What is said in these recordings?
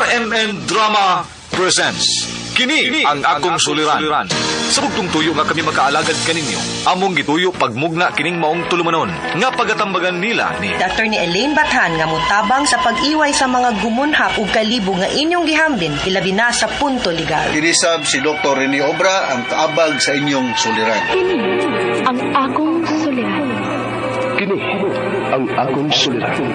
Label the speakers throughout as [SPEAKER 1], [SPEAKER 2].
[SPEAKER 1] RMN Drama presents Kini ang akong suliran. Sa bugtong tuyo nga kami makaalagad kaninyo, among gituyo pagmugna kining maong tulumanon nga pagatambagan nila ni
[SPEAKER 2] Attorney Elaine Bathan nga mutabang sa pag-iway sa mga gumunhap ug kalibo nga inyong gihambin ilabi na sa punto legal.
[SPEAKER 3] Kinisab si Dr. Rene Obra ang kaabag sa inyong suliran.
[SPEAKER 4] Kini ang akong suliran.
[SPEAKER 5] Kini ang akong suliran.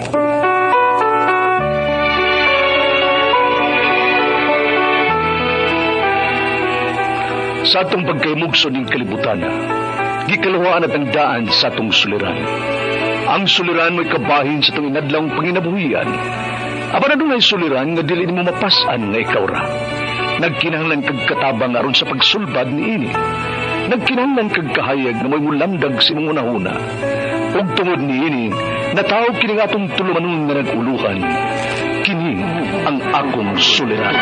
[SPEAKER 5] Sa atong pagkaymugso ning kalibutan, gikaluhaan at ang daan sa atong suliran. Ang suliran mo'y kabahin sa itong inadlawng panginabuhian. Apan adunay suliran nga dili nimo mapas-an nga ikaw ra. Nagkinahanglan kag katabang aron sa pagsulbad niini. Nagkinahanglan kag kahayag nga mo'y mulamdag sa imong hunahuna. Ug tungod niini, natawag kini nga atong tulumanon nga nag-uluhan. Kini ang akong suliran.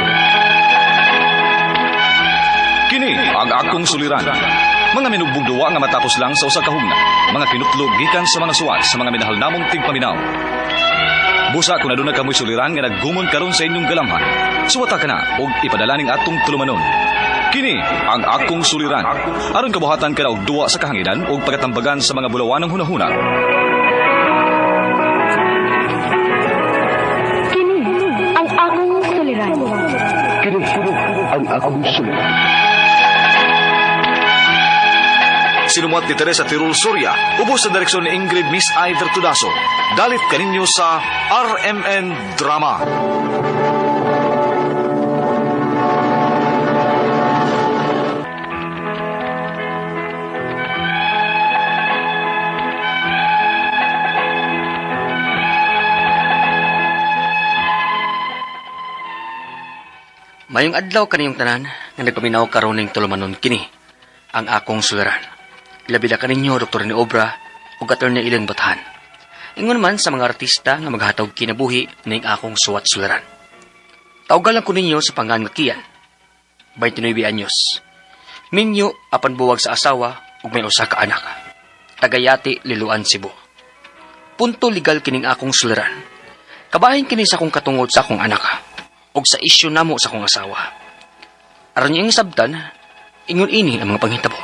[SPEAKER 1] Kini ang akong suliran. Mga minugbong duwa nga matapos lang sa usa ka hugna. Mga kinutlog gikan sa mga suwat sa mga minahal namong tigpaminaw. Busa kung aduna kamoy suliran nga naggumon karon sa inyong galamhan. Suwata ka na og ipadala ning atong tulumanon. Kini ang akong suliran. Aron kabuhatan ka na og duwa sa kahanginan og pagatambagan sa mga bulawanong hunahuna.
[SPEAKER 4] Kini ang akong suliran.
[SPEAKER 5] Kini ang akong suliran.
[SPEAKER 1] Sinumuat ni Teresa Tirul Soria, ubos sa direksyon ni Ingrid Miss I. Vertudaso. Dalit kaninyo sa RMN Drama.
[SPEAKER 6] Mayong adlaw kaniyong tanan nga nagpaminaw karon ning tulumanon kini ang akong suliran. Ilabi na kaninyo Dr. ni Obra ug Attorney Ellen Bathan. Ingon man sa mga artista nga maghatag kinabuhi ning akong suwat suliran. Tawgalan ko ninyo sa pangan nga Kian. 29 anyos. Minyo apan buwag sa asawa ug may usa ka anak. Tagayati, Liloan, Cebu. Punto legal kining akong suliran. Kabahin kini sa akong katungod sa akong anak ug sa isyu namo sa akong asawa. Aron iyang sabtan, ingon ini ang mga panghitabo.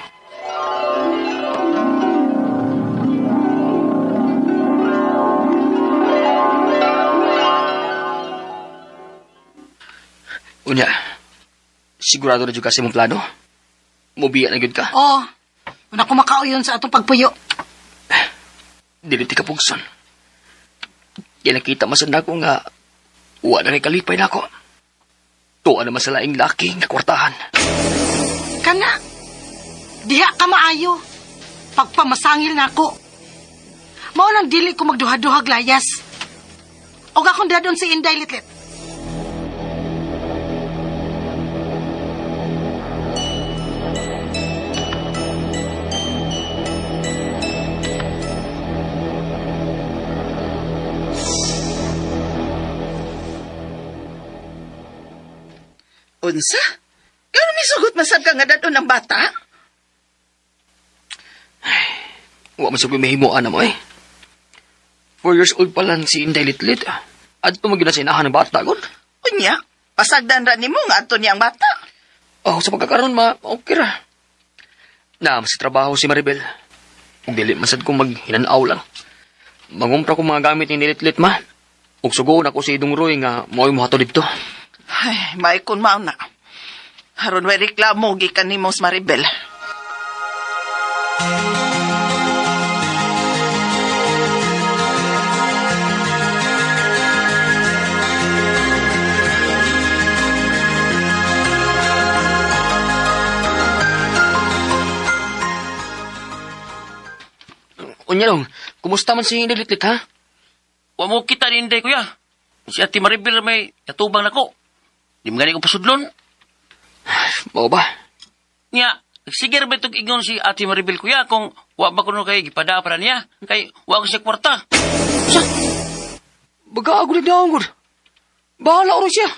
[SPEAKER 6] Unya, sigurado na jud ka sa imong plano? Mubiya na gyud ka?
[SPEAKER 7] Oo. Una ko makauyon sa atong pagpuyo.
[SPEAKER 6] Dili ti ka pugson. Kaya nakita man sad nako nga wa na kay kalipay nako. Tuwa naman sa laing laki nga kwartahan.
[SPEAKER 7] Kana, diha ka maayo. Pagpamasangil nako. Mao nang dili ko magduha-duhag layas. Og akong dadon si Inday Litlit.
[SPEAKER 8] Unsa? Kano misugot masab ka nga dadon ang bata?
[SPEAKER 6] Wa man sa mahimuan na mo eh. 4 years old pa lang si Inday Litlit. Adto mo gyud na sa inahan ng bata gud.
[SPEAKER 8] Unya, pasagdan ra nimo nga adto niya ang bata.
[SPEAKER 6] Oh, sa pagkakaroon ma, okay ra. Na, mas trabaho si Maribel. Ug dili man sad kong maghinanaw lang. Mangumpra ko mga gamit ni Litlit ma. Ug sugoon ako si Idong Roy nga mo'y mohatod didto.
[SPEAKER 8] Ay, maikon mao na. Haron way reklamo gikan nimo sa Maribel.
[SPEAKER 6] Unya dong, kumusta man si Inday Litlit ha?
[SPEAKER 9] Wa mo kita ni Inday, kuya. Si Ate Maribel may natubang nako. Di mo gani ko pasudlon.
[SPEAKER 6] Mao ba?
[SPEAKER 9] Nya, sige ra ba itong ingon si Ate Maribel, kuya, kung wa ba kuno kay gipada para niya? Kay wa ko siya kwarta.
[SPEAKER 6] Sa? Baga ako na daong gud. Bahala ro siya.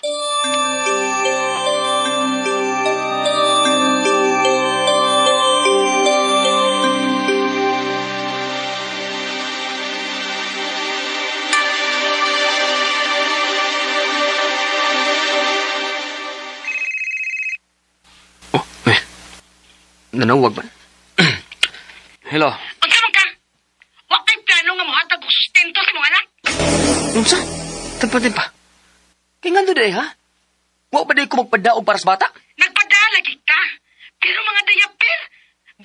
[SPEAKER 6] Nanawag man. Hello.
[SPEAKER 7] Unsa man ka? Wa kay plano nga mohatag og sustento sa imong anak?
[SPEAKER 6] Unsa? Timpa, timpa. Kay ngano diay ha? Wa ba diay ko magpadaog para sa bata?
[SPEAKER 7] Nagpadala lagi ka. Pero mga diaper,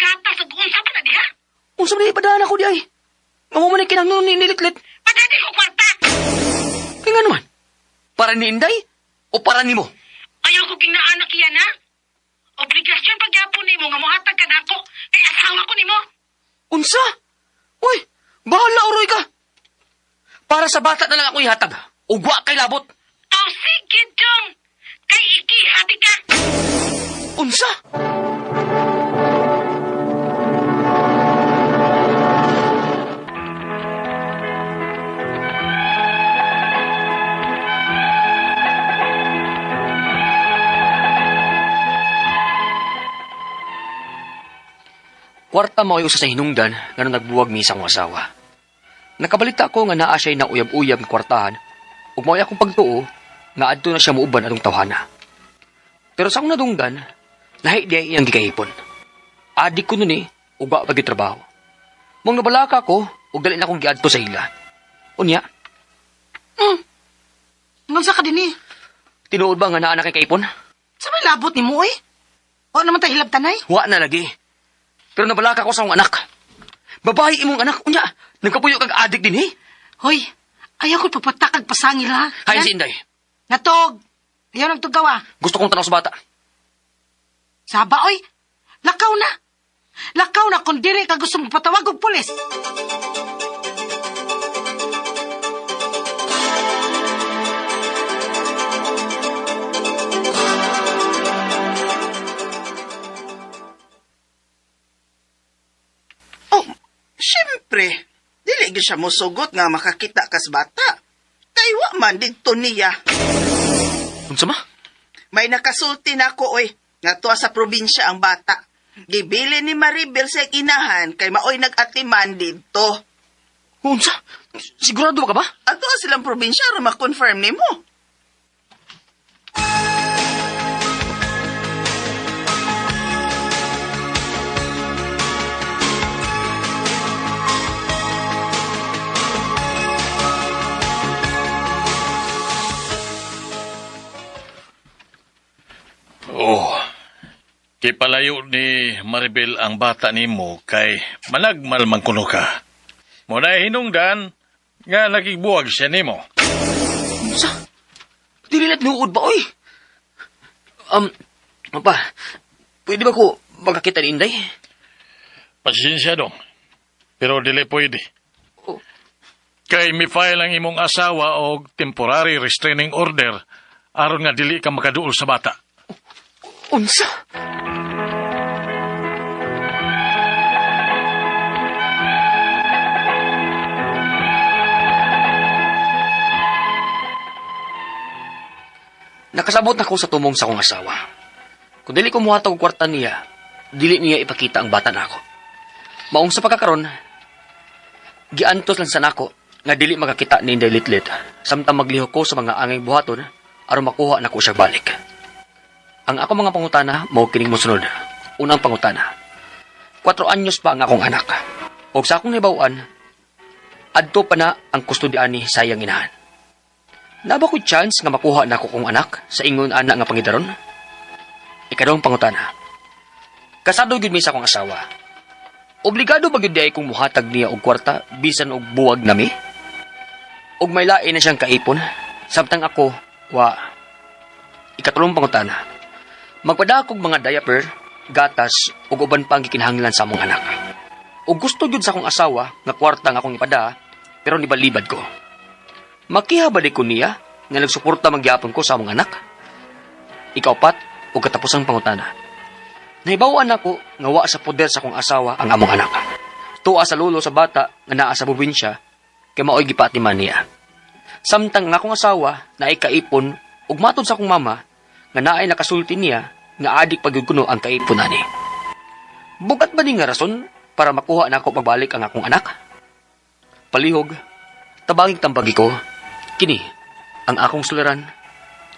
[SPEAKER 7] gatas ug unsa pa na diha?
[SPEAKER 6] Unsa ba diay ipadaan ako diay? Nga mo man ay kinahanglan ni Litlit.
[SPEAKER 7] Padadi ko kwarta.
[SPEAKER 6] Kay ngano man? Para ni Inday o para nimo?
[SPEAKER 7] Ayaw ko kinaanak yan ha. Obligasyon pagyapon nimo nga mohatag ka nako kay asawa ko nimo.
[SPEAKER 6] Unsa? Uy, bahala uroy ka. Para sa bata na lang ako ihatag. Ug wa kay labot.
[SPEAKER 7] Oh, sige, Jong. Kay ikihati ka.
[SPEAKER 6] Unsa? Kwarta mo usa sa hinungdan nga nung nagbuwag mi sa akong asawa. Nakabalita ko nga naa siya'y nauyab-uyab nga kwartahan ug mao'y akong pagtuo nga adto na siya muuban atong tawhana. Pero sa akong nadunggan, lahi di ay iyang gikahipon. Adik ko nun eh, ug wa pa gyud trabaho. Mong nabalaka ko, ug dali na akong giadto sa ila. Unya,
[SPEAKER 7] Ngunsa ka dinhi?
[SPEAKER 6] Tinuod ba nga naa na kay kaipon?
[SPEAKER 7] Sa may labot nimo oy? Wa naman tay hilabtanay.
[SPEAKER 6] Wa na lagi. Pero nabalaka ko sa akong anak. Babae imong anak, unya, nagkapuyo kag adik din eh.
[SPEAKER 7] Hoy, ayaw ko pagpatakag pasangil ha.
[SPEAKER 6] Hain si Inday,
[SPEAKER 7] Natog. Ayaw nagtugaw ah.
[SPEAKER 6] Gusto kong tanaw sa bata.
[SPEAKER 7] Saba oy. Lakaw na. Lakaw na kung dili ka gusto magpatawag og pulis.
[SPEAKER 8] Oh, syempre. Dili gyud siya mosugot nga makakita kas bata. Kay wa man didto niya.
[SPEAKER 6] Unsa ma?
[SPEAKER 8] May nakasulti na ako oy, nga tuwa sa probinsya ang bata. Gibili ni Maribel sa inahan kay maoy nag-atiman didto.
[SPEAKER 6] Unsa? Sigurado ba ka ba?
[SPEAKER 8] Ato silang probinsya aron ma-confirm nimo.
[SPEAKER 10] Oh, kipalayo ni Maribel ang bata nimo kay managmal man kuno ka. Muna hinungdan nga nagigbuwag siya nimo.
[SPEAKER 6] Unsa? Dili na tinuod ba, oy? Pa, pwede ba ko magkakita ni Inday?
[SPEAKER 10] Pasensya dong. Pero dili pwede.
[SPEAKER 6] Oh.
[SPEAKER 10] Kay mi-file ang imong asawa og temporary restraining order aron nga dili ka makaduol sa bata.
[SPEAKER 6] Unsa? Nakasabot na ko sa tumong sa akong asawa. Kung dili ko muhatag og kwarta niya, dili niya ipakita ang bata nako. Maong sa pagkakaron, giantos lang sa nako nga dili makakita ni Inday Litlit samtang maglihok ko sa mga angay buhaton aron makuha nako siya balik. Ang ako mga pangutana mao kining mosunod. Unang pangutana. 4 anyos pa ang akong anak. Og sa akong nahibaw-an, adto pa na ang kustodiya ani sa iyang inahan. Naa ba ko'y chance nga makuha nako kong anak sa ingon ana nga pangidaron? Ikaduhang pangutana. Kasado gyud mi sa akong asawa. Obligado ba gyud diay kong muhatag niya og kwarta bisan og buwag nami? Og may lain na siyang kaipon, samtang ako wa. Ikatulong pangutana. Magpadakog mga diaper, gatas ug uban pang gikinahanglan sa among anak. Og gusto gyud sa akong asawa nga kwarta nga akong ipada, pero nibalibad ko. Makiha ba di ko niya nga nagsuporta magyapon ko sa among anak? Ikaupat ug katapusang pangutana. Nahibaw-an ako nga wa sa poder sa akong asawa ang among anak. Tuwa sa lolo sa bata nga naa sa probinsya kay mao'y gipatiman niya. Samtang ang akong asawa naay kaipon ug matod sa akong mama nga naay nakasulti niya nga adik pa gyud kuno ang kaipon ani. Bugat ba ni nga rason para makuha nako pagbalik ang akong anak? Palihog, tabangig tambagi ko, kini ang akong suliran,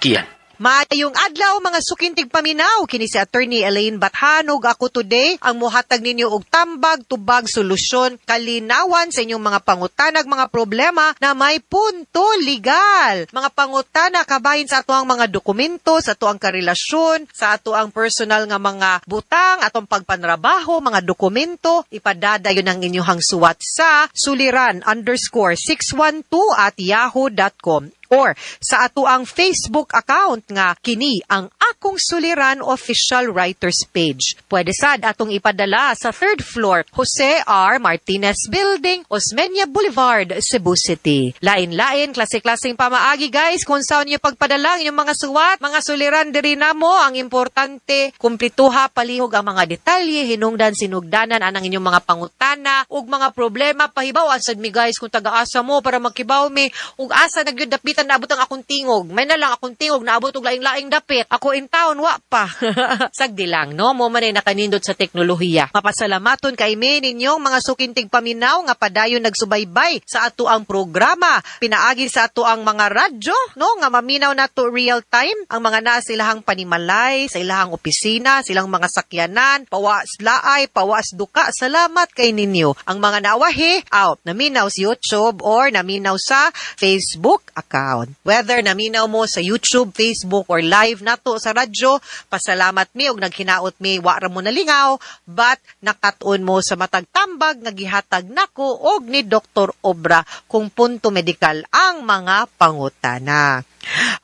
[SPEAKER 6] Kian.
[SPEAKER 2] Maayong adlaw, mga suking tigpaminaw, kini si Attorney Elaine Bathan ug ako today ang muhatag ninyo og tambag, tubag, solusyon, kalinawan sa inyong mga pangutanag, mga problema na may punto legal. Mga pangutana kabahin sa atoang mga dokumento, sa atoang karelasyon, sa atoang personal nga mga butang, atong pagpanrabaho, mga dokumento, ipadadayon ang inyong suwat sa suliran_612@yahoo.com or sa atoang Facebook account nga kini ang Akong Suliran Official Writers Page. Pwede sad atong ipadala sa third floor, Jose R. Martinez Building, Osmeña Boulevard, Cebu City. Lain-lain, klase-klaseng pamaagi, guys, kung saan niyo pagpadala ang inyong mga suwat, mga suliran diri namo. Ang importante, kumplituha palihog ang mga detalye, hinungdan sinugdanan anang inyong mga pangutana ug mga problema. Pahibaw sad mi, guys, kung taga-asa mo para makibaw mi ug asa na gyud dapitan naabot ang akong tingog. May na lang akong tingog naabot og laing-laing dapit. Ako in town wa pa. Sagdi lang, no? Mo man ay nakanindot sa teknolohiya. Mapasalamaton kay mi ninyong mga suking tigpaminaw nga padayon nagsubaybay sa ato ang programa. Pinaagi sa ato ang mga radyo, no? Nga maminaw nato real time ang mga naa sa ilahang panimalay, sa ilahang opisina, silang mga sakyanan, pawas laay, pawas duka. Salamat kay ninyo. Ang mga nawahi, out, naminaw sa YouTube or naminaw sa Facebook account. Whether naminaw mo sa YouTube, Facebook or live nato sa radyo, pasalamat mi og naghinaot mi wa ra mo nalingaw, but nakat-on mo sa matag tambag nga gihatag nako og ni Dr. Obra kung punto medikal ang mga pangutana.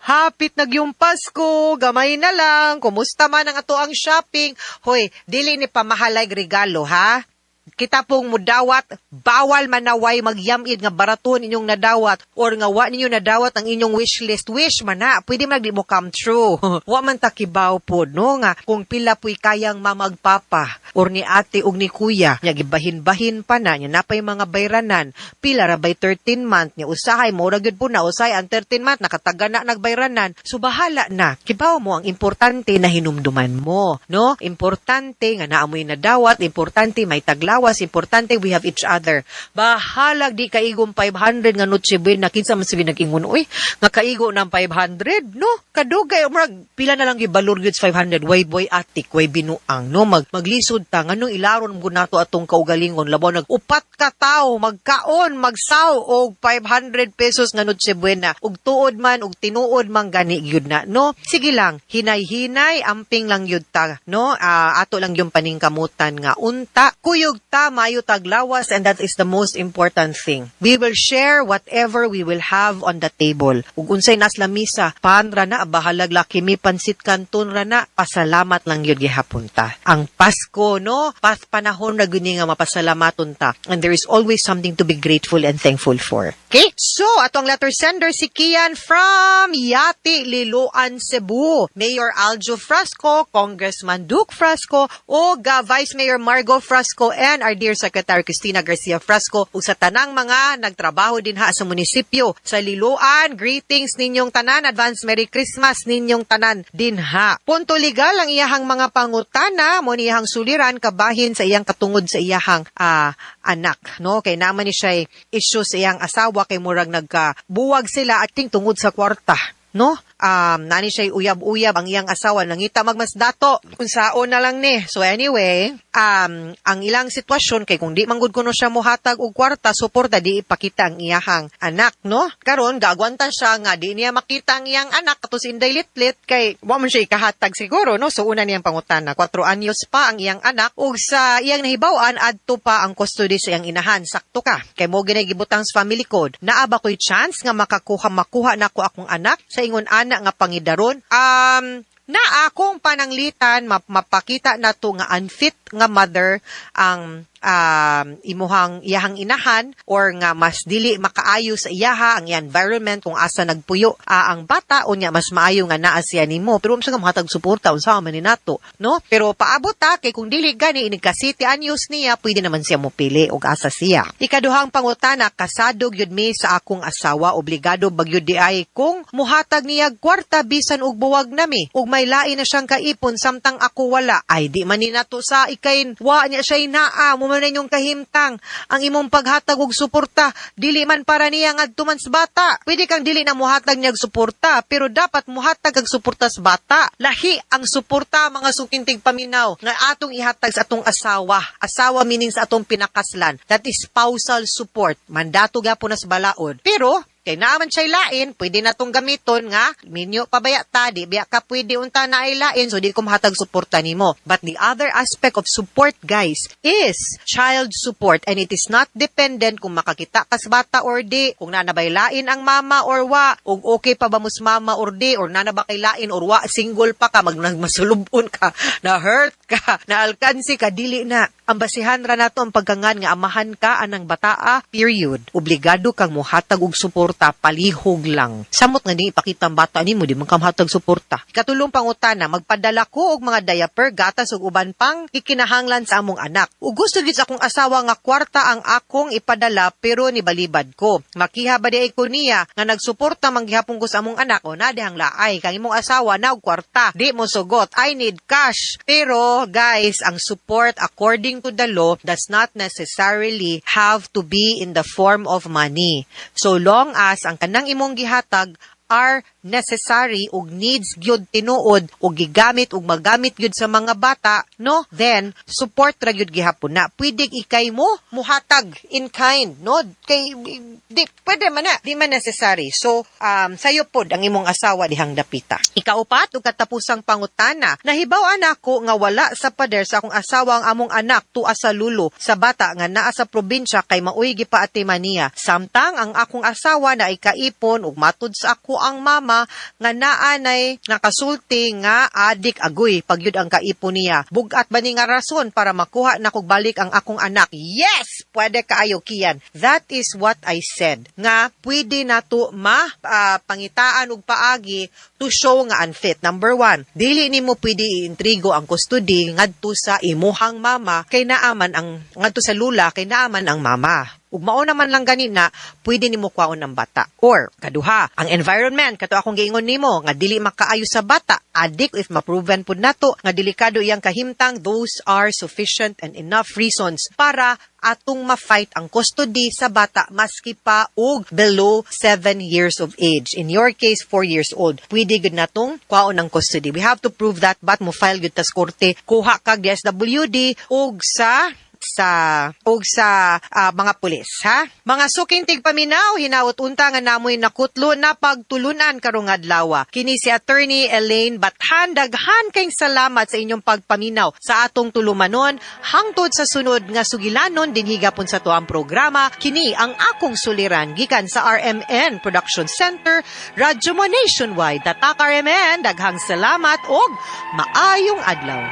[SPEAKER 2] Hapit na gyung Pasko, gamay na lang. Kumusta man ang ato ang shopping? Hoy, dili ni pamahalay regalo, ha? Kita pong mudawat, bawal manaway magyamid nga baraton inyong nadawat or nga wa ninyo nadawat ang inyong wish list. Wish man na, pwede man di mo come true. Wa man ta kibaw pod, no, nga kung pila puy kayang mamagpapa or ni ate ug ni kuya, nya gibahin-bahin pa na, nya napay mga bayranan, pila ra bay 13 month nya usahay mo ra gyud po na usahay ang 13 month nakataga na nagbayranan. So bahala na. Kibaw mo ang importante na hinumduman mo, no? Importante nga naamoy nadawat, importante may taglawas, importante we have each other. Bahalag di kaigong 500 nga Noche Buena, kinsa man sige nag-ingon uy nga kaigo ng 500, no? Kadugay murag pila na lang gibalor gyud sa 500, way boy atik, way binuang, no? Maglisod ta nganong ilaron mo nato atong kaugalingon, labaw nag upat ka tawo magkaon magsaw og 500 pesos nga Noche Buena, ug tuod man ug tinuod man gani gyud na, no? Sige lang, hinay-hinay, amping lang gyud ta, no? Ato lang yung paningkamutan nga unta kuyog ta, mayo taglawas, and that is the most important thing. We will share whatever we will have on the table. Ug unsay nas lamisa, pan ra na, bahalag laki mi pansit canton ra na, pasalamat lang gyud gihapon ta. Ang Pasko, no? Pas panahon ra gyud ni nga mapasalamaton ta. And there is always something to be grateful and thankful for. Okay? So, atong letter sender si Kian from Yati, Liloan, Cebu. Mayor Aljo Frasco, Congressman Duke Frasco, o Vice Mayor Margo Frasco, and our dear Secretary Cristina Garcia Frasco, ug sa tanang mga nagtrabaho dinha sa munisipyo sa Liloan, greetings ninyong tanan, advance Merry Christmas ninyong tanan dinha. Punto legal ang iyahang mga pangutana, mo niyahang suliran kabahin sa iyang katungod sa iyahang anak, no? Kay naman ni siya issue sa iyang asawa kay murag nagkabuwag sila at ting tungod sa kwarta, no? Nani siya uyab-uyab ang iyang asawa, nangita magmas dato unsaon na lang ni. So anyway, ang ilang sitwasyon kay kung di manggod kuno siya mohatag og kwarta suporta, di ipakita ang iyahang anak, no? Karon gaagwanta siya nga di niya makita ang iyang anak kato si Inday Litlit kay wa man siya ikahatag siguro, no? So una niyang pangutana, 4 anyos pa ang iyang anak ug sa iyang nahibaw-an adto pa ang custody sa iyang inahan. Sakto ka kay mo ginay gibutang sa family code. Naa ba ko'y chance nga makakuha makuha nako akong anak sa ingon ana nga pangidaron? Na akong pananglitan mapakita nato nga unfit nga mother ang imuhang iyahang inahan or nga mas dili makaayo sa iyaha ang iyang environment kung asa nagpuyo ang bata, unya mas maayo nga naa siya nimo, pero unsa nga mohatag suporta, unsa man ni nato, no? Pero paabot ta kay kung dili gani inig ka 7 anyos niya, pwede naman siya mopili og asa siya. Ikaduhang pangutana, kasado gyud mi sa akong asawa, obligado ba gyud di ay kung muhatag niya kwarta bisan og buwag nami ug may lain na siyang kaipon samtang ako wala? Ay, di man ni nato sa ikain wa niya siya naa mo. Kung man inyong kahimtang, ang imong paghatag og suporta, dili man para niya ngadto man sa bata. Pwede kang dili na muhatag niya og suporta, pero dapat muhatag kag suporta sa bata. Lahi ang suporta, mga suking tigpaminaw, nga atong ihatag sa atong asawa. Asawa meaning sa atong pinakaslan. That is spousal support. Mandato gapon na sa balaod. Pero kay naa man siya lain, pwede na tong gamiton nga, minyo pabaya ta, di biya ka pwede unta na ay lain, so di ko mahatag suporta nimo. But the other aspect of support, guys, is child support, and it is not dependent kung makakita ka sa bata or di, kung naa na bay lain ang mama or wa, ug okay pa ba mo sa mama or di, or naa na ba kay lain or wa, single pa ka, mag masulubon ka, na hurt ka, na alkansi ka, dili na. Ang basihan ra nato ang pagkangan nga amahan ka anang bataa, period. Obligado kang muhatag og suporta, palihog lang. Samot nga di ipakita ang bata nimo, di man ka muhatag suporta. Ikatulong pangutana, magpadala ko og mga diaper, gatas ug uban pang gikinahanglan sa among anak. Ug gusto gid sa akong asawa nga kwarta ang akong ipadala, pero nibalibad ko. Makiha ba di ay ko niya nga nagsuporta man gihapon ko sa among anak? O na dihang laay kang imong asawa na og kwarta, di mo sugot. I need cash. Pero guys, ang support according to the law does not necessarily have to be in the form of money. So long as ang kanang imong gihatag are necessary ug needs gyud tinuod ug gigamit ug magamit gyud sa mga bata, no, then support ra gyud gihapon na. Pwede ikay mo muhatag in kind, no, kay di pwede man na, di man necessary. So sayo pod ang imong asawa dihang dapita. Ikaupat ug katapusang pangutana, nahibaw-an ako nga wala sa pader sa akong asawa ang among anak tua sa lulo sa bata nga naa sa probinsya kay maoy gipaatiman niya, samtang ang akong asawa na ikaipon ug matud sa ako ang mama nga naa nay nakasulti nga adik agoy pagyud ang kaipon niya. Bugat ba ni nga rason para makuha na kog balik ang akong anak? Yes, pwede kaayo kiyan. That is what I said nga pwede nato ma pangitaan og paagi to show nga unfit. Number one, dili nimo pwede iintrigo ang custody ngadto sa imuhang mama kay naaman ang ngadto sa lula kay naaman ang mama. Ug mao naman lang gani na pwede nimo kwaon ang bata. Or kaduha, ang environment kato akong giingon nimo nga dili makaayo sa bata, adik, if maproven pud nato nga delikado iyang kahimtang, those are sufficient and enough reasons para atong ma-fight ang custody sa bata maski pa og below 7 years of age. In your case, 4 years old. Pwede gud natong kwaon ang custody. We have to prove that, but mo file gud tas korte, kuha kag DSWD ug sa mga pulis, ha. Mga suking tigpaminaw, hinaot unta nga namoy nakutlo na pagtulunan karong adlaw. Kini si Attorney Elaine Bathan. Daghan kayong salamat sa inyong pagpaminaw sa atong tulumanon. Hangtod sa sunod nga sugilanon dinhi gapon sa tuang programa, Kini ang Akong Suliran, gikan sa RMN Production Center, Radyo Mo Nationwide. Tatak RMN, daghang salamat og maayong adlaw.